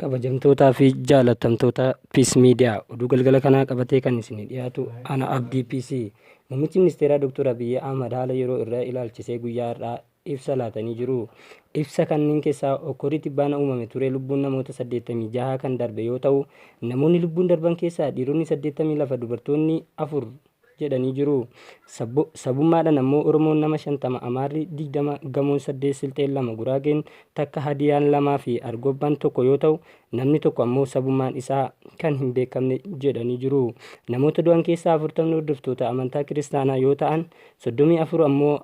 Kabajamtootaa fi jaalatamtoota Peace Media, oduu galgala kanaa qabatee kan isinii dhiyaatu ana Abdii PC. Muummichi ministeeraa Dr. Abiyyi Ahmad haala yeroo irraa ilaalchisee guyyaa har'aa ibsa laatanii jiru. Ibsa kanneen keessaa okkorii tibbaana uumame ture lubbuun namoota 86 kan darbe yoo ta'u, namoonni lubbuun darban keessaa dhiironni 82, dubartoonni 4 jedhanii jiru. Sabummaadhaan ammoo Oromoon nama 50, Amaarri 20, Gamoon 8, Silxeen 2, Guraageen 1, Hadiyaan 2 fi Argobbaan 1 yoo ta'u, namni 1 ammoo sabummaan isaa kan hin beekamne jedhanii jiru. Namoota du'an keessaa 40 hordoftoota amantaa kiristaanaa yoo ta'an, 34 ammoo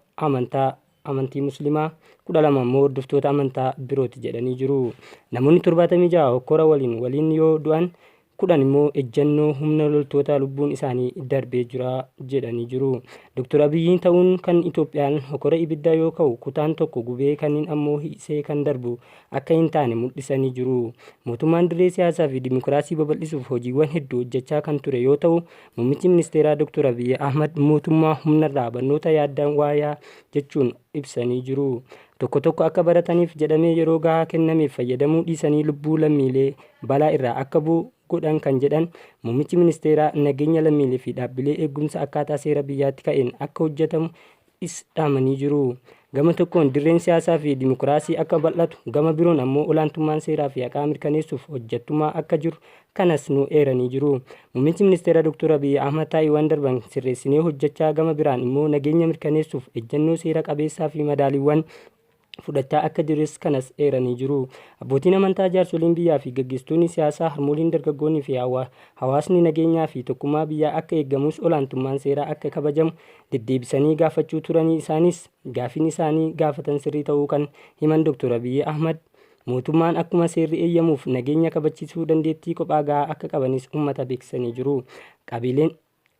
amantii Muslimaa, 12 ammoo hordoftoota amantaa birooti jedhanii jiru. Namoonni 76 hokkora waliin yoo du'an, 10 immoo ejjennoo humna loltoota lubbuun isaanii darbee jira jedhanii jiru. Dr. Abiyyiin ta'uun kan Itoophiyaan hokkora ibiddaa yoo ka'u kutaan tokko gubee kanneen ammoo hiisee kan darbu akka hin taane mul'isanii jiru. Mootummaan dirree siyaasaa fi dimokiraasii babal'isuuf hojiiwwan hedduu hojjechaa kan ture yoo ta'u, muummichi ministeeraa Dr. Abiyyi Ahmad mootummaa humnarraa barnoota yaaddaan waayaa jechuun ibsanii jiru. Tokko tokko akka barataniif jedhamee yeroo gahaa kennameef fayyadamuu dhiisanii lubbuu lammiilee balaa irraa akka bu'u godhan kan jedhan muummichi ministeeraa, nageenya lammiilee fi dhaabbilee eegumsa akkaataa seera biyyaatti ka'een akka hojjetamu is dhaamanii jiru. Gama tokkoon dirreen siyaasaa fi dimokiraasii akka bal'atu, gama biroon ammoo olaantummaan seeraa fi haqaa mirkaneessuuf hojjettumaa akka jiru kanas nu eeranii jiru. Muummichi ministeeraa Dr. Abiyyi Ahmad taa'iiwwan darban sirreessinee hojjechaa, gama biraan immoo nageenya mirkaneessuuf ejjennoo seera qabeessaa fi madaaliiwwan fudhachaa akka jirus kanas eeranii jiru. Abbootiin amantaa, jaarsoliin biyyaa fi gaggeessitoonni siyaasaa, harmooliin, dargaggoonnii fi hawaasni nageenyaa fi tokkummaa biyyaa akka eegamus olaantummaan seeraa akka kabajamu deddeebisanii gaafachuu turanii isaanis gaafiin isaanii gaafatan sirrii ta'uu kan himan Dr. Abiyyi Ahmad, mootummaan akkuma seerri eeyyamuuf nageenya kabachiisuu dandeettii kophaa gahaa akka qabanis uummata beeksisanii jiru.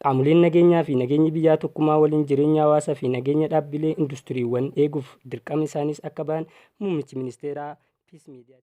Qaamoleen nageenyaa fi nageenyi biyyaa tokkummaa waliin jireenya hawaasaa fi nageenya dhaabbilee industiriiwwan eeguuf dirqama isaanis akka ba'an muummichi ministeeraa Peace Media.